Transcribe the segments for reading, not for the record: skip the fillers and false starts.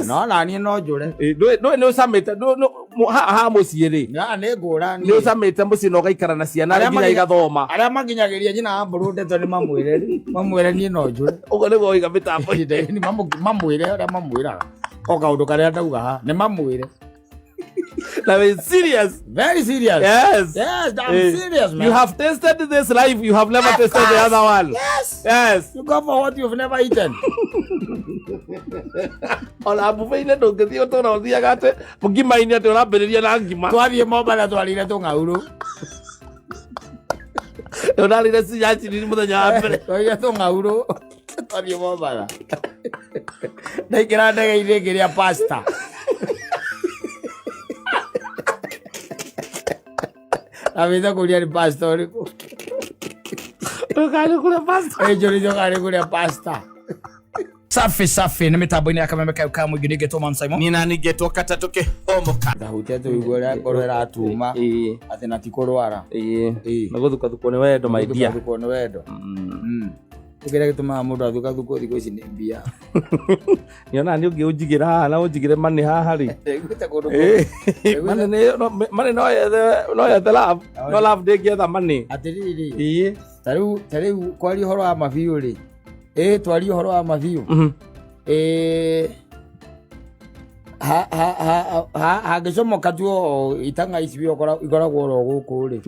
Yes. No naniĩ no njũre. Ndũĩ nĩ ũcamĩte haha mũciĩ rĩ. Na nĩ ngũrani. Nĩ ũcamĩte mũciĩ na ũgaikara na ciana Arĩa nginya igathoma. Arĩa makinyagĩria nyina wa mbũrũ ndeto nĩ mamwĩre mamwĩre niĩ no njũre. Ũguo nĩguo waiga mĩtambo-inĩ. Nĩ mamwĩre ũrĩa mamwĩraga. O kaũndũ karĩa ndauga haha nĩ mamwĩre. Na wĩ serious. Very serious. Yes. Yes, I'm serious, man. You have tasted this life, you have never Of tasted the course. other one. Yes. Yes. You go for what you've never eaten. Ona buffet-inĩ ndũngĩthiĩ ũtũra ũthiaga atĩ ngima-inĩ atĩ ũrambĩrĩria na ngima. Twathiĩ Mombatha twarire tũng'aurũ. Ũrarire cinyacini mũthenya wa mbere. Twarire tũng'aurũ. Twathiĩ Mombatha. Ndaingĩra ndege-inĩ ngĩrĩa pasta. Ambĩte kũria nĩ pasta ũrĩkũ. Ndũkarĩ kũrĩa pasta. Ĩnjũrĩtio kana nĩ kũrĩa pasta. Safi safi nĩ mĩtambo-inĩ ya kameme kayo ka mũingĩ nĩngetwo Man Simon. Nina ningetwo katatũ kĩhomoka. Ndahutia tũigue ũrĩa ngoro ĩratuma atĩ na ti kũrwara. Ĩĩ. Nĩ gũthukathukwo nĩ wendo my dear. Gũthukathukwo nĩ wendo. Kĩrĩa gĩtũmaga mũndũ athukathukwo thikũ ici nĩ mbia. Nyonaga nĩ ũngĩ ũnjigĩra haha na ũnjigĩre money haha rĩ. Ndaiguĩte kũndũ Money nĩ money no yethe no yethe love. No love ndĩngĩetha money. Atĩrĩrĩ. Ĩĩ. Ta rĩu kwaria ũhoro wa mabiũ rĩ. Ĩĩ twarie ũhoro wa mabiũ. Ĩĩ hangĩcomoka tu o itang'a ici ikoragwo oro gũkũ rĩ.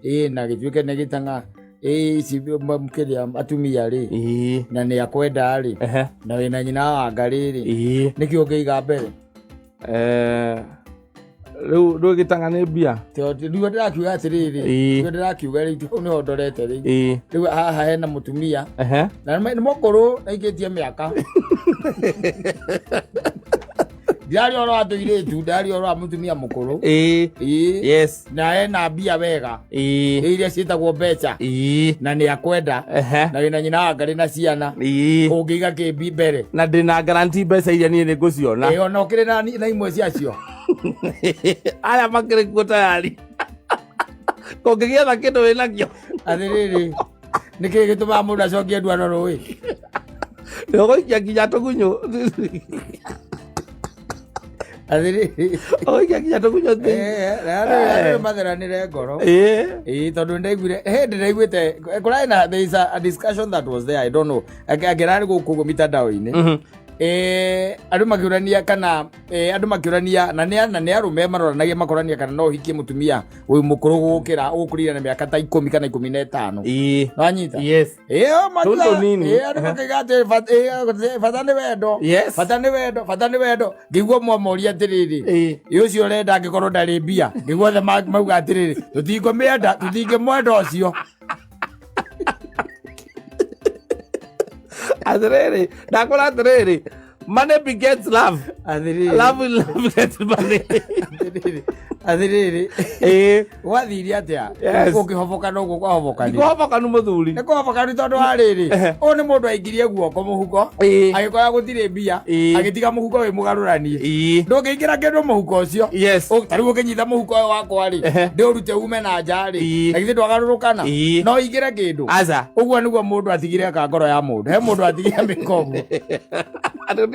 Ĩĩ na gĩtuĩke nĩ gĩtang'a ĩĩ ici kĩrĩa atumia rĩ. Na nĩ akwenda rĩ. Na wĩna nyina wa ngarĩ rĩ. Nĩkĩ ũngĩiga mbere? Rĩu ndũĩ gĩtang'a nĩ mbia? Rĩu ndĩrakiuga atĩrĩrĩ, rĩu ndĩrakiuga rĩu hau nĩho ndorete rĩu. Rĩu haha hena mũtumia na nĩ mũkũrũ aikĩtie mĩaka. Ndiraria ũhoro wa tũirĩtu, ndiraria ũhoro wa mũtumia mũkũrũ. Yes. Na ena mbia wega. Iria ciĩtagwo mbeca. Na nĩ akwenda. Na wĩna nyina wa ngarĩ na ciana. Ũngĩiga kĩmbi mbere. Na ndĩna guarantee mbeca iria niĩ nĩ ngũciona. Ĩĩ, ona ũkĩrĩ na imwe ciacio. Aya makĩrĩ kuo tayari. Kũngĩgĩetha kĩndũ wĩnakĩo. Atĩrĩrĩ, nĩkĩ gĩtũmaga mũndũ acokie nduano rũĩ? Ũgũikia nginya tũgunyũ. Atĩrĩrĩ. Ũgũikia nginya tũgunyũ thĩ. Matheranĩre ngoro. Ĩĩ, tondũ nĩndaiguire, hĩndĩ ndaiguĩte, kũrarĩ na, there is a discussion that was there, I don't know. Angĩrarĩ gũkũ ũguo mitandao-inĩ. Andũ makĩũrania kana, andũ makĩũrania, na nĩ arũme maroranagia makorania kana no ũhikie mũtumia wĩ mũkũrũ gũgũkĩra, ũgũkũrire na mĩaka ta 10 kana 15. Wanyita? Yes. Ĩyo Tũndũ nini. Andũ makiuga atĩ bata nĩ wendo. Yes. Bata nĩ wendo, bata nĩ wendo. Ngĩigua ũmwe amoria atĩrĩrĩ, ĩ ũcio ũrenda angĩkorwo ndarĩ mbia. Ngĩigua othe mauga atĩrĩrĩ, tũtingĩmĩenda, tũtingĩmwenda ũcio. Atĩrĩrĩ, ndakwĩra atĩrĩrĩ, money begets love. Atĩrĩrĩ. Love will love begets money. Atĩrĩrĩ. Atĩrĩrĩ. Ĩĩ. Gwathire atĩa? Yes. Ũkĩhoboka no ũguo kwahobokani. Kũhobokanu mũthuri. Nĩ kũhobokanu tondũ wa rĩrĩ. Ũyũ nĩ mũndũ aingirie guoko mũhuko. Agĩkora gũtirĩ mbia. Agĩtiga mũhuko wĩ mũgarũranie. Ndũngĩingĩra kĩndũ mũhuko ũcio. Yes. Ta rĩu ũkĩnyita mũhuko ũyũ wakwa rĩ, ndĩũrute ume na nja rĩ. Na githĩ ndwagarũrũkana? No ingĩre kĩndũ. Aca. Ũguo nĩguo mũndũ atigire ka ngoro ya mũndũ. He mũndũ atigire mĩka ũguo. Atĩ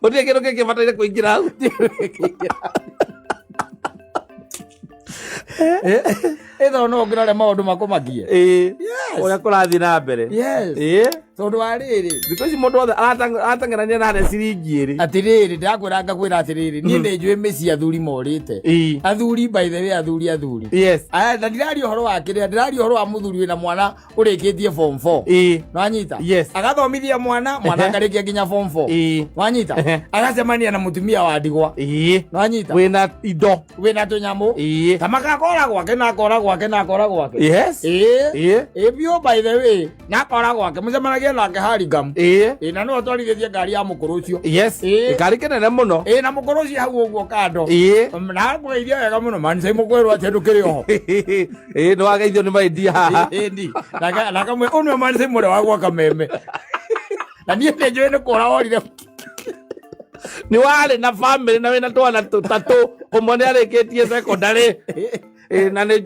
gũtirĩ kĩndũ kĩngĩ bataire kũingĩra hau. Ĩtho no ũngĩrore maũndũ makũmakie. Yes. Ũrĩa kũrathiĩ na mbere. Yes. Tondũ wa rĩrĩ. Thikũ ici mũndũ wothe arateng'erania na harĩa ciringi ĩrĩ. Atĩrĩrĩ, ndĩrakwĩra ngakwĩra atĩrĩrĩ, niĩ nĩ njũĩ mĩciĩ athuri morĩte. Athuri by the way, athuri athuri. Yes. Aya, na ndiraria ũhoro wa kĩrĩa, ndiraria ũhoro wa mũthuri wĩna mwana ũrĩkĩtie form 4. Nwanyita? Yes. Agathomithia mwana, mwana akarĩkia nginya form 4. Nwanyita? Agacemania na mũtumia wa ndigwa. Nwanyita? Wĩna indo. Wĩna tũnyamũ. Ta makakora gwake na akora gwake na akora gwake. Yes. Ĩĩ biũ by the way. Na akora gwake mũcemanagia nake Hurlingham. Ĩĩ na nĩwe ũtwarithĩtie ngari ya mũkũrũ ũcio. Yes. Ngari kĩnene mũno. Ĩĩ na mũkũrũ ũcio hau ũguo kando. Na akũgeithia wega mũno man sai mũkwĩrwo atĩ ndũkĩrĩ oho. Ĩĩ nĩwageithio nĩ maidia haha. Ĩni. Na kamwe ũyũ nĩwe man sai mũrĩa wa gwaka meme. Na niĩ nĩ njũĩ nĩ kũra worire. Nĩ warĩ na family na wĩna twana tũtatũ ũmwe nĩ arĩkĩtie secondary. Ĩ, na nĩ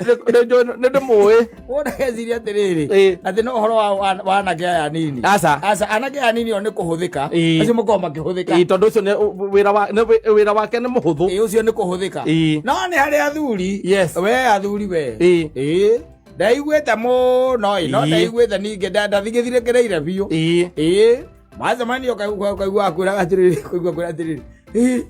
ndĩmũĩ. Mũndũ ageciria atĩrĩrĩ, Ĩ. atĩ no ũhoro wa anake aya anini. Aca. Aca, anake aya anini o nĩ kũhũthĩka. Ĩ. Acio makoragwo makĩhũthĩka. Ĩ, tondũ ũcio nĩ wĩra wa- nĩ wĩra wake nĩ mũhũthũ. Ĩ, ũcio nĩ kũhũthĩka. Ĩ. No nĩ harĩ athuri. Yes. We athuri we. Ĩ. Ĩ. Ndaiguĩte mũno ĩ, no Ĩ. ndaiguĩte ningĩ ndathigĩthirĩkĩrĩire biũ. Ĩ. Ĩ. Macemania ũkaigua ũkaigua akwĩra atĩrĩrĩ, ũkaigua akwĩra atĩrĩrĩ. Ĩ.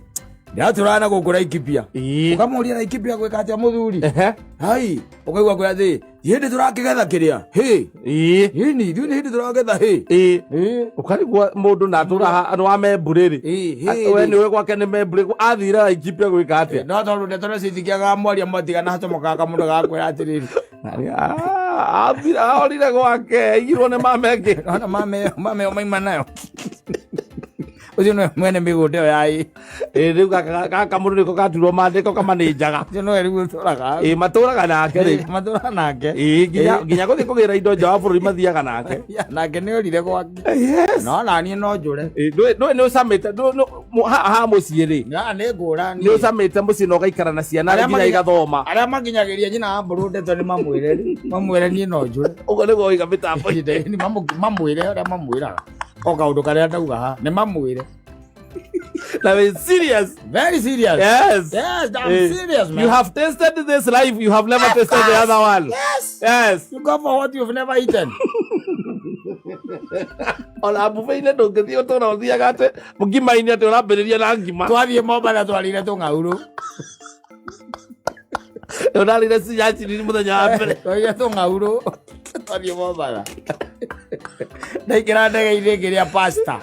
Ndĩratũraga na gũkũ Laikipia. Ĩ. Ũkamũria Laikipia gwĩka atĩa mũthuri? Ehe. Hai, ũkaigua akwĩra atĩrĩ, hĩndĩ tũrakĩgetha kĩrĩa. Hĩ. Ĩ. Hĩni, ithuĩ nĩ hĩndĩ tũragetha hĩ. Ĩ. Ĩ. Ũkarigwo mũndũ na atũra nĩ wa memburĩ rĩ. Ĩ, hĩ. We nĩwe gwake nĩ memburĩ athire Laikipia gwĩka atĩa? No tondũ ndeto nacio itingĩagaga mwaria mwatigana hacomokaga kamũndũ gagakwĩra atĩrĩrĩ. Athire ahorire gwake aigirwo nĩ mamengĩ. Ona mame mame maima nayo. Ũcio nĩwe mwene mĩgũnda ĩyo ya ĩ. Ĩ, rĩu gaka mũndũ nĩko gaturwo mandĩko kamanĩnjaga. Ũcio nĩwe rĩu ũtũraga. Ĩ, matũraga nake rĩu. Matũraga nake. Ĩ, nginya gũthiĩ kũgĩra indo nja wa bũrũri mathiaga nake. Ya, nake nĩ orire gwake. Yes. No naniĩ no njũre. Ĩ, ndũĩ nĩ ũcamĩte haha mũciĩ rĩ. Na nĩ ngũra Nĩ niĩ. ũcamĩte mũciĩ na ũgaikara na ciana Arĩa nginya igathoma. Arĩa makinyagĩria nyina wa mbũrũ ndeto nĩ mamwĩre mamwĩre niĩ no njũre. Ũguo nĩguo waiga mĩtambo-inĩ. Nĩ mamwĩre ũrĩa mamwĩraga. O kaũndũ karĩa ndauga haha nĩ mamwĩre. Na wĩ serious. Very serious. Yes. Yes, I'm Eh, serious, man. You have tasted this life, you have never tasted the other one. Yes. Yes. You go for what you've never eaten. Ona buffet-inĩ ndũngĩthiĩ ũtũra ũthiaga atĩ ngima-inĩ atĩ ũrambĩrĩria na ngima. Twathiĩ Mombatha twarĩire tũng'aurũ. Ũrarĩire cinyacini mũthenya wa mbere. Twarĩire tũng'aurũ. Twathiĩ Mombatha. Ndaingĩra ndege-inĩ ngĩrĩa pasta.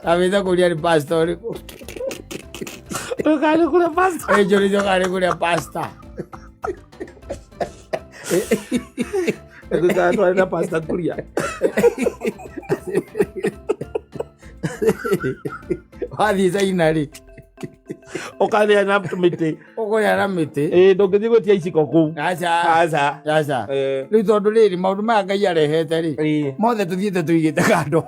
Ambĩte kũria nĩ pasta ũrĩkũ. Ndũkarĩ kũrĩa pasta. Ĩ njũrĩtio kana nĩ kũrĩa pasta. Ndũkarĩ na pasta kũrĩa. Wathiĩ China rĩ, Ũkarĩa na mĩtĩ. ũkũrĩa na mĩtĩ. Ĩ, ndũngĩthiĩ gwĩtia iciko kũu. Aca. Aca. Aca. Eh. Rĩu tondũ rĩrĩ maũndũ maya Ngai arehete rĩ, Ĩ. mothe tũthiĩte tũigĩte kando.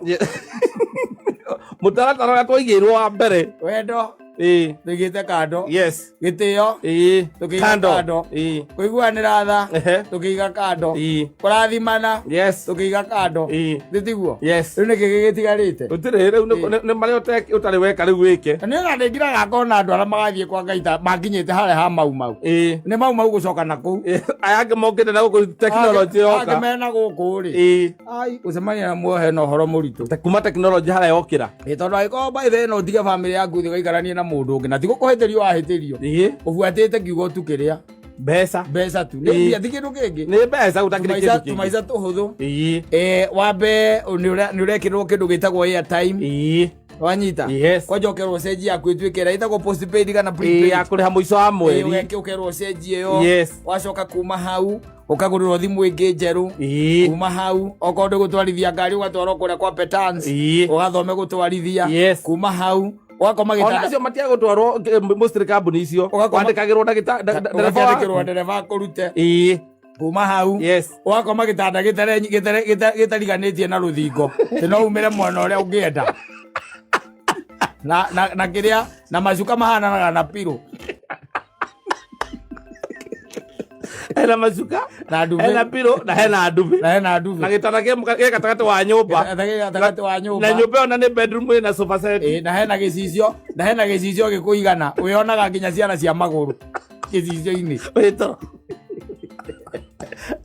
Mũtaratara ũrĩa twaigĩirwo wa mbere. Wendo Ĩ. tũigĩte kando. Yes. Gĩtĩo Ĩ. Tũkĩiga Kando. kando. Ĩ. kũiguanĩra tha Ehe. tũkĩiga kando. Ĩ. Kũrathimana Yes. tũkĩiga kando. Ĩ. Nĩ tiguo? Yes. Rĩu nĩkĩ gĩgĩtigarĩte? Gũtirĩ rĩu nĩ marĩa ũtarĩ weka rĩu wĩke. Nĩ ona ndĩngiraga ngona andũ arĩa magathiĩ kwa Ngai ta makinyĩte harĩa ha mau mau. Ĩ. Nĩ mau mau gũcoka na kũu. Ĩ, aya angĩ mokĩte na gũkũ tekinoronjĩ Angĩ yoka. mena gũkũ rĩ. Ĩ. Ai, gũcemania na muohe na ũhoro mũritũ. Kuma tekinoronjĩ harĩa yokĩra. Ĩ tondũ angĩkorwo by the way no ũtige bamĩrĩ yaku ũthiĩ ũgaikaranie na mũndũ ũngĩ na ti gũkũhĩtĩrio wahĩtĩrio. Ĩ. Ũbuatĩte kiugo tu kĩrĩa Mbeca. mbeca tu. Nĩ Ĩ. mbia ti kĩndũ kĩngĩ. Nĩ mbeca gũtakĩrĩ Tũmaica kĩndũ kĩngĩ. tũmaica tũhũthũ. Ĩ. Wambe nĩ ũrekĩrwo kĩndũ gĩtagwo airtime. Ĩ. Wanyita? Yes. Kwanja ũkerwo ũcenjie yaku ĩtuĩke ĩrĩa ĩtagwo postpaid kana Ĩ, prepaid. ya kũrĩha mũico wa mweri. Ũkerwo ũcenjie ĩyo. Yes. Wacoka kuma hau ũkagũrĩrwo thimũ ĩngĩ njerũ. Ĩ. Kuma hau okorwo ndĩ gũtwarithia ngari ũgatwarwo kũrĩa kwa Petans. Ĩ. Ũgathome gũtwarithia. Yes. Kuma hau ũgakoma Ona gĩtanda acio matiage gũtwarwo mostly kambuni icio. Ũgakoma- Wandĩkagĩrwo ndereba waku. ũgakĩandĩkĩrwo ndereba akũrute. Ĩ. Kuma hau Yes. ũgakoma gĩtanda gĩtariganĩtie na rũthingo atĩ no umĩre mwena ũrĩa ũngĩenda na kĩrĩa na macuka mahananaga na pillow. Hena macuka Na ndube. hena pillow na hena ndube na hena ndube na gĩtanda gĩ gatagatĩ wa nyũmba. Gĩtanda gĩ gatagatĩ wa nyũmba. Na nyũmba ĩyo na nĩ bedroom ĩna sofa set. Ĩ, na hena gĩcicio na hena gĩcicio gĩkũigana wĩonaga nginya ciara cia magũrũ gĩcicio-inĩ. Wĩ toro.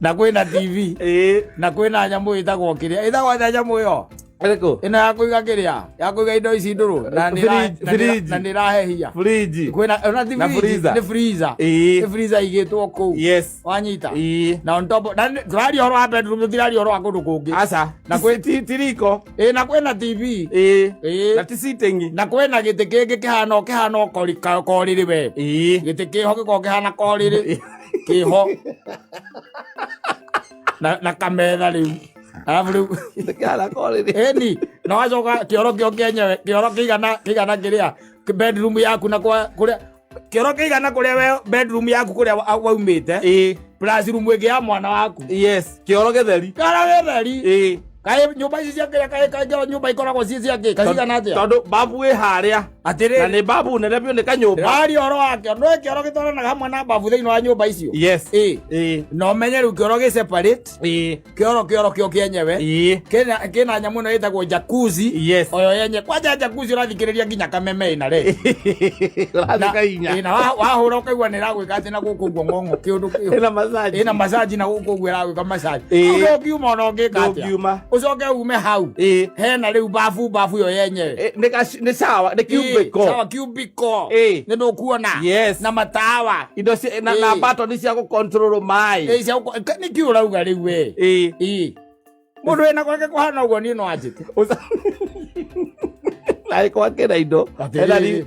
Na kwĩna TV. Ĩ. Na kwĩna nyamũ ĩtagwo kĩrĩa ĩtagwo atĩa nyamũ ĩyo? Ĩrĩkũ? Ĩno ya kũiga kĩrĩa ya kũiga indo ici ndũrũ na nĩ Fridge. na nĩ ĩrahehia. Fridge. Kwĩna ona ti Na fridge, freezer. nĩ freezer. Ĩ. Nĩ freezer igĩtwo kũu. Yes. Wanyita? Ĩ. Na on top na tũraria ũhoro wa bedroom tũtiraria ũhoro wa kũndũ kũngĩ. Aca. Na ti riko. Ĩ, na kwĩna TV. Ĩ. Ĩ. Na ti sitting. Na kwĩna gĩtĩ kĩngĩ kĩhana kĩhana korĩrĩ we. Ĩ. Gĩtĩ kĩho gĩkoragwo kĩhana korĩrĩ. Kĩho. Na kametha rĩu. Alafu rĩu Kĩhana korĩrĩ. Ĩni, na wacoka kĩoro kĩo kĩenyewe, kĩoro kĩigana kĩigana kĩrĩa bedroom yaku na kwa kũrĩa kĩoro kĩigana kũrĩa we bedroom yaku kũrĩa waumĩte. Ĩ. Plus room ĩngĩ ya mwana waku. Yes. Kĩoro gĩtheri. Kĩoro gĩtheri. Ĩ. Kaĩ nyũmba ici cia kĩrĩa kaĩ kaĩ nyũmba ikoragwo ciĩ cia kĩ kacigana atĩa? Tondũ babu ĩ harĩa na Atĩrĩrĩ, nĩ babu nene biũ nĩ kanyũmba. Ndĩraria ũhoro wa kĩoro, nĩ kĩoro gĩtwaranaga hamwe na babu thĩinĩ wa nyũmba icio. Yes. Ĩ. Ĩ. Na ũmenye rĩu kĩoro gĩ separate, Ĩ. kĩoro kĩoro kĩo kĩenyewe. Ĩ. Kĩna nyamũ ĩno ĩtagwo jacuzzi. Yes. Oyo yenye kwanja jacuzzi ũrathikĩrĩria nginya kameme ĩna rĩ. Ũrathika inya. Ĩ, na wahũra ũkaigua nĩ ĩragwĩka atĩ na gũkũ ũguo ng'ong'o kĩũndũ kĩu. Ĩna massage. Ĩna massage na gũkũ ũguo ĩragwĩka massage. Ĩ. Hau ndũngiuma ona ũngĩka atĩa. Ndũngiuma. Ũcoke ume hau. Ĩ. Hena rĩu babu yo yenyewe. Ĩ, nĩ shower, nĩ cubicle. Sawa cubicle. Ĩ. Nĩ ndũkuona. Yes. Na matawa. Indo na Ĩ. button cia gũ-control maĩ. Ĩ, cia nĩ kĩ ũrauga rĩu we? Ĩ. Ĩ. Mũndũ wĩna gwake kũhana ũguo niĩ no anjĩte. Na gwake na indo. Atĩrĩrĩ.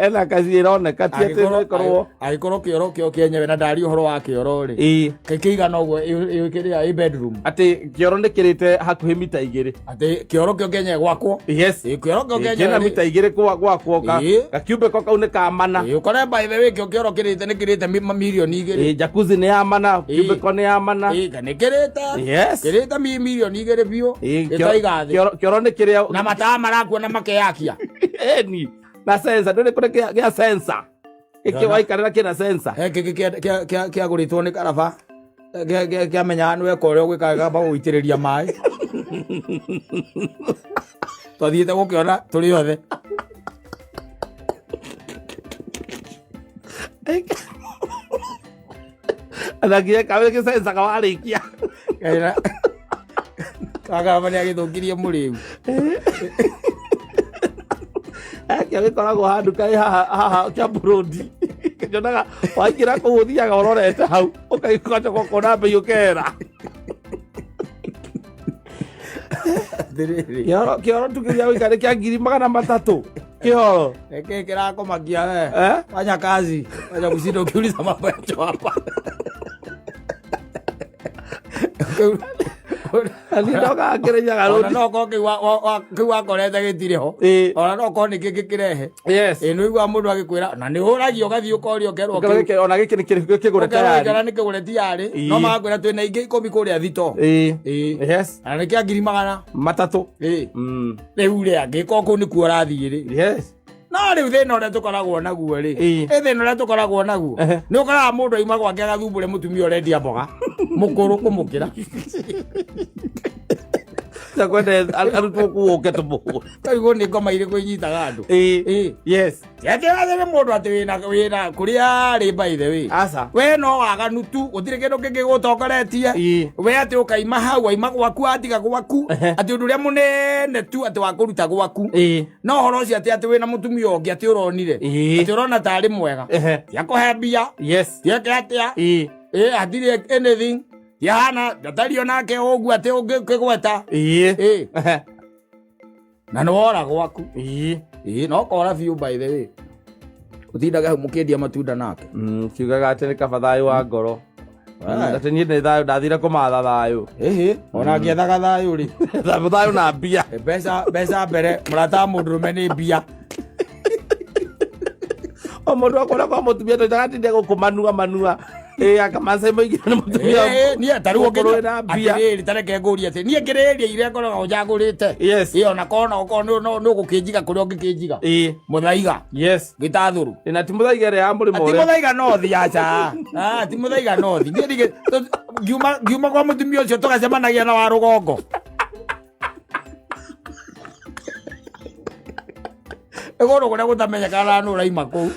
Ena kazi ĩroneka ti atĩ no ĩkorwo. Angĩkorwo kĩoro kĩo kĩenyewe na ndaria ũhoro wa kĩoro rĩ. Ĩ. Kĩigana ũguo kĩrĩa ĩ bedroom. Atĩ kĩoro nĩ kĩrĩte hakuhĩ mita 2. Atĩ kĩoro kĩo kĩenyewe gwakwo. Yes. Ĩ, kĩoro kĩo Ĩ, kĩenyewe kĩna rĩ. mita 2 gwakwo Ĩ. gacubicle kau nĩ ka mana. Ĩ, ũkore by the way kĩo kĩoro kĩrĩte nĩ kĩrĩte mirioni 2. Ĩ, jacuzzi nĩ ya mana, Ĩ. cubicle nĩ ya mana. Ĩ, nĩ kĩrĩte. Yes. Kĩrĩte mirioni 2 biũ. Ĩ, Gĩtaiga thĩ. kĩoro nĩ kĩrĩa Na matawa marakuo na makeyakia. Eni. Na sensor, ndũrĩ kũrĩ gĩa sensor. Gĩkĩ waikarĩra kĩna sensor. He kĩngĩ kĩagũrĩtwo nĩ karaba. Kĩamenyaga nĩ weka ũrĩa ũgwĩka gĩkamba gũgũitĩrĩria maĩ. Twathiĩte gũkĩona tũrĩ othe. Na nginya kawe gĩ sensor kawarĩkia. Kagaraba nĩ agĩthũkirie mũrĩu. Kĩo gĩkoragwo handũ kaĩ haha Kiambu Road. Nyonaga waingĩra kũu ũthiaga ũrorete hau ũgacoka ũkona mbei ũkera. Atĩrĩrĩ. Kĩoro tu kĩrĩa gũikara kĩa 300,000. Kĩoro. Nĩkĩĩ kĩrakũmakia we? Eh? Fanya kazi. Wacha kushinda ukiuliza mambo ya choo hapa. Niĩ ndokaga ngĩrĩnyaga Ona rũni. no korwo kĩu wakorete gĩtirĩ ho. Ĩ. Ona no korwo nĩ kĩngĩ kĩrehe. Yes. Ĩ, nĩ ũiguaga mũndũ agĩkwĩra na nĩ ũragio ũgathiĩ ũkoria ũkerwo Ũkerwo kĩu. ona gĩkĩ nĩ kĩgũre Ũkerwo tayari. gĩkĩra nĩ kĩgũre tayari. Ĩ. No magakwĩra twĩna ingĩ 10 kũrĩa thito. Ĩ. Ĩ. Yes. Na nĩ kĩa 300,000. 3. Ĩ. Rĩu rĩ angĩkorwo kũu nĩkuo ũrathiĩ rĩ. Yes. No rĩu thĩna ũrĩa tũkoragwo naguo rĩ. Ĩ. Ĩ thĩna ũrĩa tũkoragwo naguo. Ehe. Nĩ ũkoraga mũndũ auma gwake agathumbũre mũtumia ũrendia mboga. Mũkũrũ kũmũkĩra. Kwenda arutwo kũu ũke tũmũhũre. Kaigwo nĩ ngoma irĩkũ inyitaga andũ. Ĩ. Ĩ. Yes. Ti atĩ ũrathĩre mũndũ atĩ wĩna kũrĩa arĩ by the way. Aca. We no waganu tu gũtirĩ kĩndũ kĩngĩ gũtongoretie. Ĩ. We atĩ ũkaima hau waima gwaku watiga gwaku Ehe. atĩ ũndũ ũrĩa mũnene tu atĩ wa kũruta gwaku. Ĩ. No ũhoro ũcio atĩ atĩ wĩna mũtumia ũngĩ atĩ ũronire. Ĩ. Atĩ ũrona tarĩ mwega. Ehe. Ti akũhe mbia. Yes. Ti eke atĩa. Ĩ. Ĩ hatirĩ anything. Ti ahana ndatario nake ũguo atĩ ũngĩkĩgweta. Ĩ. Ĩ. Ehe. Na nĩ wora gwaku. Ĩ. Ĩ no kora biũ by the way. Ũtindaga hau mũkĩendia matunda nake. Kiugaga atĩ nĩ kaba thayũ wa ngoro. Atĩ niĩ nĩ thayũ ndathire kũmatha thayũ. Ĩhĩ, ona ngĩethaga thayũ rĩ. Thayũ na mbia. Mbeca mbere mũrata wa mũndũrũme nĩ mbia. O mũndũ akona kwa mũtumia tũitagatindia gũkũ manua manua. Ĩ akamacai maingĩ nĩ mũtumia. Ĩ, niĩ ta rĩu Ũkũrũ wĩna mbia. atĩrĩrĩ ta reke ngũrie atĩ niĩ ngĩrĩria iria ngoragwo njagũrĩte. Yes. Ĩ ona korwo no okorwo nĩ ũgũkĩnjiga kũrĩa ũngĩkĩnjiga. Ĩ. Mũthaiga. Yes. Gĩtathũrũ. Na ti mũthaiga ĩrĩa ya mũrĩmo Ti ũrĩa. mũthaiga nothi aca. Ah, ti mũthaiga nothi. Niĩ ngiuma kwa mũtumia ũcio tũgacemanagia na wa rũgongo. Nĩ kũndũ kũrĩa gũtamenyekaga nũ ũraima kũu.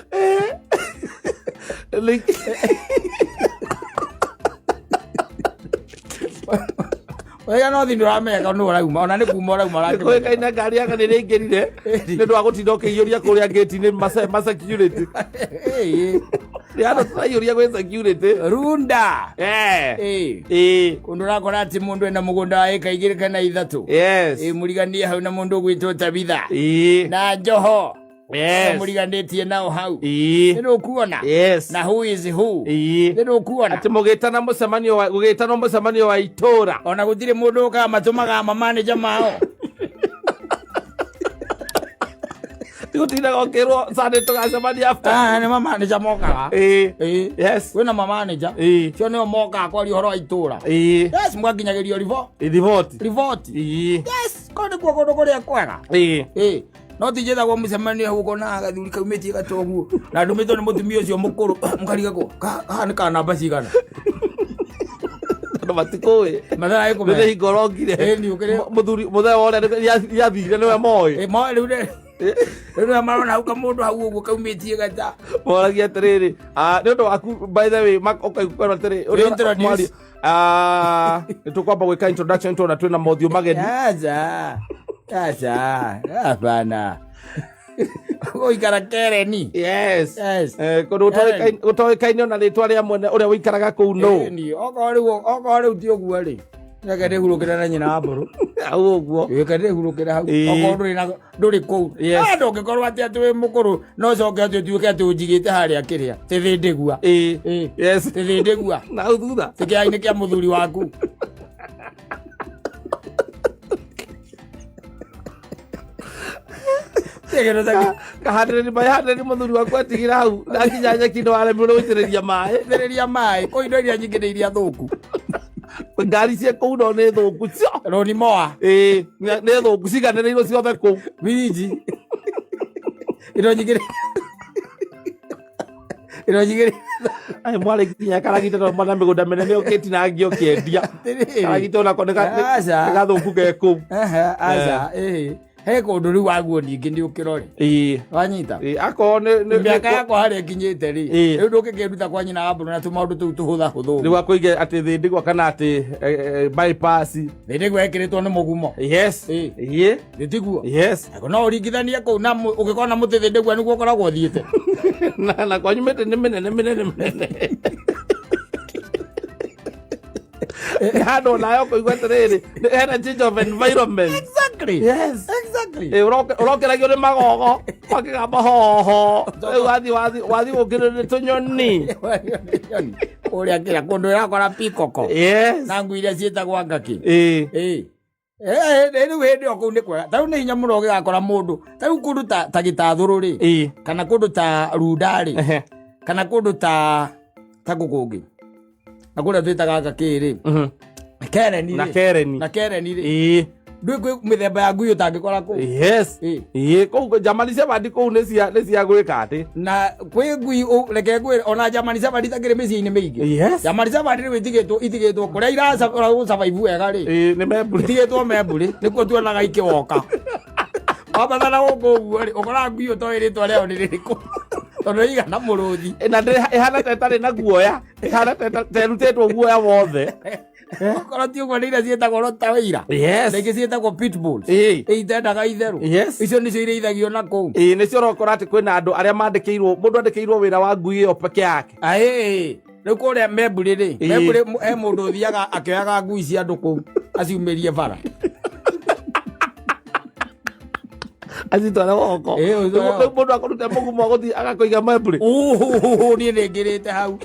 Mũthaiga nothi nĩ ũramenyeka nũ ũrauma ona nĩ kuma ũrauma ũrakĩmenyeka. Kũĩkaine ngari yake nĩ ĩraingĩrire nĩ ũndũ wa gũtinda ũkĩiyũria kũrĩa gate-inĩ ma security. Ĩ, Nĩ andũ tũraiyũria gwĩ security. Runda. Eh. Ĩ. Ĩ. Kũndũ ũrakora atĩ mũndũ ena mũgũnda wa ĩka 2 kana 3. Yes. Ĩ mũriganie hau na mũndũ ũgwĩtwo Tabitha. Ĩ. Na Njoho. Yes. Mũriganĩtie nao hau. Ĩ. Nĩ ũkuona. Yes. Na who is who. Ĩ. Nĩ ũkuona. Atĩ mũgĩtana mũcemanio wa gũgĩtanwo mũcemanio wa itũra. Ona gũtirĩ mũndũ ũkaga matũmaga mamaneja mao. Tigũtindaga ũkĩrwo Sunday tũgacemania after. Ah, nĩ mamanager mokaga. Ĩĩ. Ĩĩ. Yes. Kwĩna mamanager. Ĩĩ. Cio nĩo mokaga kwaria ũhoro wa itũra. Ĩĩ. Yes, mwakinyagĩrio ribo. Riboti. Riboti. Ĩĩ. Yes, kũu nĩkuo kũndũ kũrĩa kwega. Ĩĩ. Ĩĩ. No ti njĩtagwo mũcemanio hau ũkona gathuri kaumĩtie gatoguo na ndũmĩtwo nĩ mũtumia ũcio mũkũrũ mũkarigagwo haha nĩ ka namba cigana. Tondũ matikũĩ. Mathaa Nĩ ĩkũmenya. hingo ũrongire. Ĩĩ, nĩ ũkĩrĩ- Mũthuri mũthee wa ũrĩa nĩathire nĩwe moĩ. Ĩĩ, moĩ rĩu rĩu nĩwe marona hau kamũndũ hau ũguo kaumĩtie gata. Moragia atĩrĩrĩ, ah, nĩ ũndũ waku by the way ũkaigua atĩrĩ, ũrĩa Introduce. mwaria- Ah, nĩ tũkwamba gwĩka introduction tuona twĩna mothiũ mageni. Aca. Aca. Hapana. Gũikara Kereni. Yes. Yes. Eh, kũndũ gũtoĩkaine ona rĩtwa rĩa mwene ũrĩa ũikaraga kũu no. Ĩni, okorwo rĩu okorwo rĩu ti ũguo rĩ. Reke ndĩhurũkĩre na nyina wa mbũrũ. Hau ũguo. Reke ndĩhurũkĩre hau. Ĩĩ. Okorwo ndũrĩ na ndũrĩ kũu. Yes. Ah, ndũngĩkorwo atĩ atĩ wĩ mũkũrũ no ũcoke atĩ ũtuĩke atĩ ũnjigĩte harĩa kĩrĩa. Tĩthĩndĩgua. Ĩĩ. Ĩĩ. Yes. Tĩthĩndĩgua. Na hau thutha. Tĩ kĩainĩ kĩa mũthuri waku. Kĩndũ ta Kahandĩrĩri maĩ handĩrĩri mũthuri waku atigire hau na nginya nyeki nĩ waremirwo nĩ gũitĩrĩria maĩ. Itĩrĩria maĩ. Kũu indo iria nyingĩ nĩ iria thũku. Ngari cia kũu no nĩ thũku cio. Roni moa. Ĩĩ, nĩ thũku ciganĩrĩirwo ciothe kũu. Biriji. Indo nyingĩ indo nyingĩ Ai mwarĩ nginya karagita tondũ mwana mĩgũnda mĩnene ũkĩtinangia ũkĩendia. Atĩrĩrĩ. Karagita onako nĩ Aca. nĩ gathũku ke kũu. Ehe, aca ĩhĩ he kũndũ rĩu waguo ningĩ nĩ ũkĩrore Ĩĩ. wanyita Ĩĩ, akorwo nĩ mĩaka yakwa harĩa ĩkinyĩte rĩ Ĩĩ. rĩu ndũngĩkĩnduta kwa nyina wa mbũrũ na tũmaũndũ tũu tũhũthahũthũ rĩu akũige atĩ thĩndĩgwa kana atĩ bypass. thĩndĩgua ĩkĩrĩtwo nĩ mũgumo Yes. Ĩĩ. Ĩĩ. ĩtiguo Yes. no ũringithanie kũu na ũngĩkorwo na mũtĩ thĩndĩgua nĩguo ũkoragwo ũthiĩte Na kwanyu mĩtĩ nĩ mĩnene mĩnene mĩnene. Nĩ handũ onawe ũkũigua atĩrĩrĩ, hena change of environment. Exactly. Yes. Exactly. Ĩ, ũrokĩragio nĩ magogo makĩgamba hoho rĩu wathiĩ wathiĩ gũkĩrĩrio nĩ tũnyoni. Kũrĩa kĩrĩa kũndũ ĩrakora pikoko Yes. na ngui iria ciĩtagwo ngaki. Ĩĩ. Ĩĩ. Rĩu hĩndĩ ĩyo kũu nĩ kwega. Ta rĩu nĩ hinya mũno ũgĩgakora mũndũ. Ta rĩu kũndũ ta Gĩtathũrũ rĩ, Ĩĩ. kana kũndũ ta Runda rĩ, Ehe. kana kũndũ ta kũ kũngĩ. Na kũrĩa twĩtaga ngakĩ rĩ. Kereni Na rĩ. Kereni. Na Kereni rĩ. Ĩĩ. Ndũĩ kwĩ mĩthemba ya ngui ũtangĩkora kũu. Yes. Ĩĩ. Ĩĩ, kũu Germany Shepherd kũu nĩ cia nĩ cia gwĩka atĩ. Na kwĩ ngui reke ngwĩre ona German Shepherd itakĩrĩ mĩciĩ-inĩ mĩingĩ. Yes. German Shepherd rĩu itigĩtwo kũrĩa iragũsurvive wega rĩ. Ĩĩ, nĩ membure. Itigĩtwo membure nĩkuo tuonaga ikĩwoka. Wambathana gũkũ ũguo rĩ ũkoraga ngui ũtoĩ rĩtwa rĩayo nĩ rĩrĩkũ tondũ ĩigana mũrũthi. Na ĩhana ta ĩtarĩ na guoya, ĩhana ta ĩrutĩtwo guoya wothe. Okorwo ti ũguo nĩ iria ciĩtagwo Rottweiler. Yes. Na ingĩ ciĩtagwo pitbull. Ĩĩ. Ĩ itendaga itherũ. Yes. Icio nĩcio irĩithagio na kũu. Ĩĩ, nĩcio ũrokora atĩ kwĩna andũ arĩa mandĩkĩirwo, mũndũ andĩkĩirwo wĩra wa ngui ĩyo peke yake. Aĩ, rĩu kũrĩa membure rĩ, Ĩĩ. membure he mũndũ ũthiaga akĩoyaga ngui cia andũ kũu aciumĩrie bara. Acitware woko. Ĩĩ, ũcitware Rĩu mũndũ akũrute mũgumo agũthiĩ agakũiga membure. Ũhũhũhũ, niĩ nĩ ngĩrĩte hau.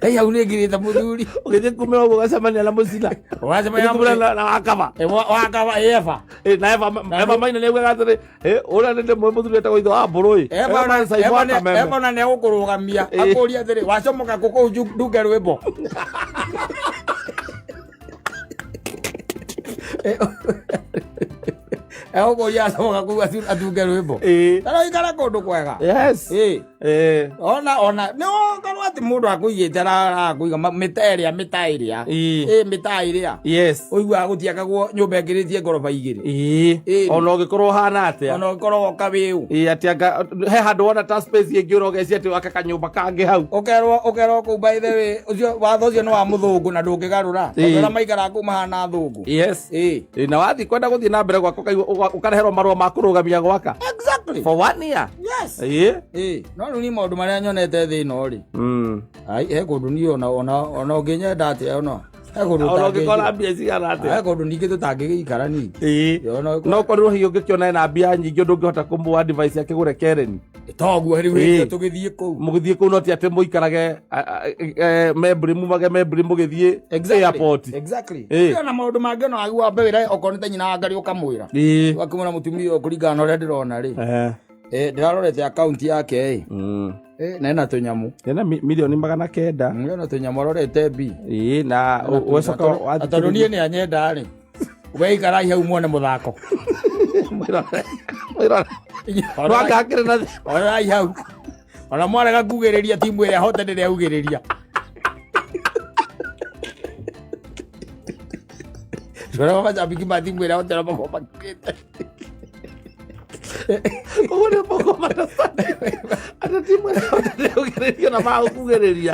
Ĩ hau nĩ ngĩrĩte mũthuri. Ũgĩthiĩ kumĩra ũguo ũgacemania na mũcina. Ũgacemania na Ũgĩthiĩ kumĩra na wakaba. Ĩ, wakaba ĩ Eva. Ĩ, na Eva Maina nĩ augaga atĩrĩ, ĩ, ũrĩa nĩ ndĩmũĩ mũthuri wetagwo ithe wa mbũrũ ĩ. Eva Eva Simon Kameme. Eva ona nĩ egũkũrũgamia Ĩ. akũrie atĩrĩ wacomoka kũ kũu ndunge rwĩmbo. Egũkũria acomoka kũu atunge rwĩmbo. Ĩ. Taroikara kũndũ kwega. Yes. Ĩ. Ĩ. Ona nĩ ũkorwo atĩ mũndũ akũigĩte arakũiga mĩta ĩrĩa mĩta ĩrĩa. Ĩ. Ĩ mĩta ĩrĩa. Yes. Ũiguaga gũtiakagwo nyũmba ĩngĩrĩtie ngoroba igĩrĩ. Ĩ. Ĩ. Ona ũngĩkorwo ũhana atĩa. Ona ũngĩkorwo woka wĩũ. Ĩ, atĩ anga he handũ wona ta space ĩngĩ ũrogecia atĩ waka kanyũmba kangĩ hau. Ũkerwo kũu by the way ũcio watho ũcio nĩ wa mũthũngũ na ndũngĩgarũra. Ĩ. Tondũ arĩa maikaraga kũu mahana athũngũ. Yes. Ĩ. Ĩ, na wathiĩ kwenda gũthiĩ na mbere gwaka ũkareherwo marũa ma kũrũgamia gwaka. Exactly. For 1 year. Yes. Ĩ. Ĩ. No rĩu niĩ maũndũ marĩa nyonete thĩ ĩno rĩ. Ai he kũndũ niĩ ona ũngĩnyenda atĩa ona he kũndũ Ona ũngĩkora ũtangĩnjĩra. mbia cigana He atĩa. kũndũ ningĩ tũtangĩgĩikara ningĩ. Ĩ. Ona No ũkorirwo hihi ũngĩkĩona ena mbia nyingĩ ũndũ ũngĩhota kũmũ advice akĩgũre Karen. Toguo rĩu Ĩĩ. hĩndĩ ĩyo tũgĩthiĩ kũu. Mũgĩthiĩ kũu no ti atĩ mũikarage membri, mumage membri mũgĩthiĩ airport. Exactly. Ĩĩ. Ona maũndũ mangĩ ona wagĩrĩirwo wambe wĩre okorwo nĩ ta nyina wa Ngarĩ ũkamwĩra. Ũgakĩmwĩra mũtumia ũyũ kũringana na ũrĩa ndĩrona rĩ. Ndĩrarorete akaunti yake ĩ. Na ena tũnyamũ. Ena milioni 900. Ena tũnyamũ arorete B. Ĩĩ, na ũcoka Na tondũ niĩ nĩ anyenda rĩ. We ikarai hau muone mũthako. Rwakakĩrĩ na Orai hau. Ona mwarega kugĩrĩria timu ĩrĩa hote ndĩrĩa ugĩrĩria. Tũrĩa macambiki ma timu ĩrĩa hote makorwo makĩte. Ũguo nĩ mũkũmata atĩ timu ĩrĩa hote ndĩugĩrĩrio na magũkugĩrĩria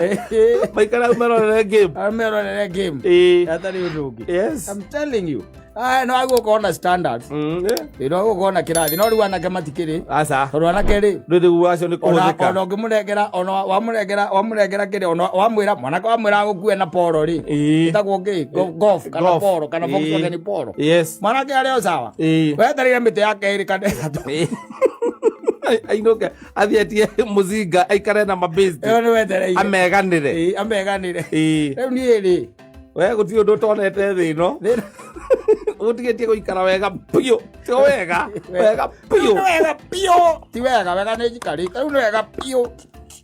maikara hau merorere game. Merorere game. Hatarĩ ũndũ ũngĩ. I'm telling you. Aya no agũkorwo na standards. Ĩ, no agũkorwo na kĩrathi no rĩu anake matikĩrĩ. Aca. Tondũ anake rĩ Rĩu rĩu acio nĩ ona kũhũthĩka. ona ũngĩmũnengera ona wamũnengera wamũnengera kĩrĩa ona wamwĩra mwanake wamwĩra agũkue na poro rĩ ĩtagwo kĩ golf kana Golf. poro kana Volkswagen poro mwanake arĩ o sawa wetereire mĩtĩ yake ĩrĩ kana ĩtatũ. Ainũke athiĩ etie mũcinga aikare na mabĩsti Ĩyo nĩ wetereire ameganĩre. Ĩĩ, ameganĩre. Rĩu niĩ rĩ We gũtirĩ ũndũ ũtonete thĩ ĩno ũtigĩtie gũikara wega biũ tio wega wega biũ. Nĩ wega biũ ti wega wega nĩ njikarĩte rĩu nĩ wega biũ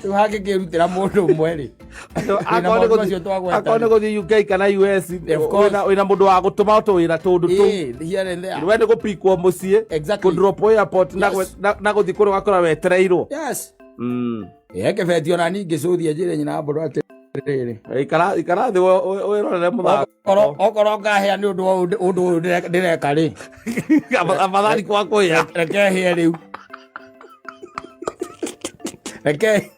rĩu hangĩkĩrutĩra mũndũ ũmwe rĩ Akorwo nĩ maũndũ macio twagweta akorwo nĩ gũthiĩ UK kana US Of course. wĩna mũndũ wa gũtũma tũwĩra tũndũ tũu. Ĩĩ, here and there. We nĩ gũpikwo mũciĩ kũdrop airport na Yes. na gũthiĩ kũrĩa ũgakora wetereirwo. Yes. Kĩbeti ona niĩ ngĩcũthia njĩre nyina wa mbũrũ atĩrĩrĩ. Ikara thĩ wĩrorere mũthako. Okorwo ngahĩa nĩ ũndũ wa ũndũ ũyũ ndĩreka rĩ. Afadhali kwa kũhĩa. Reke hĩe rĩu. Reke.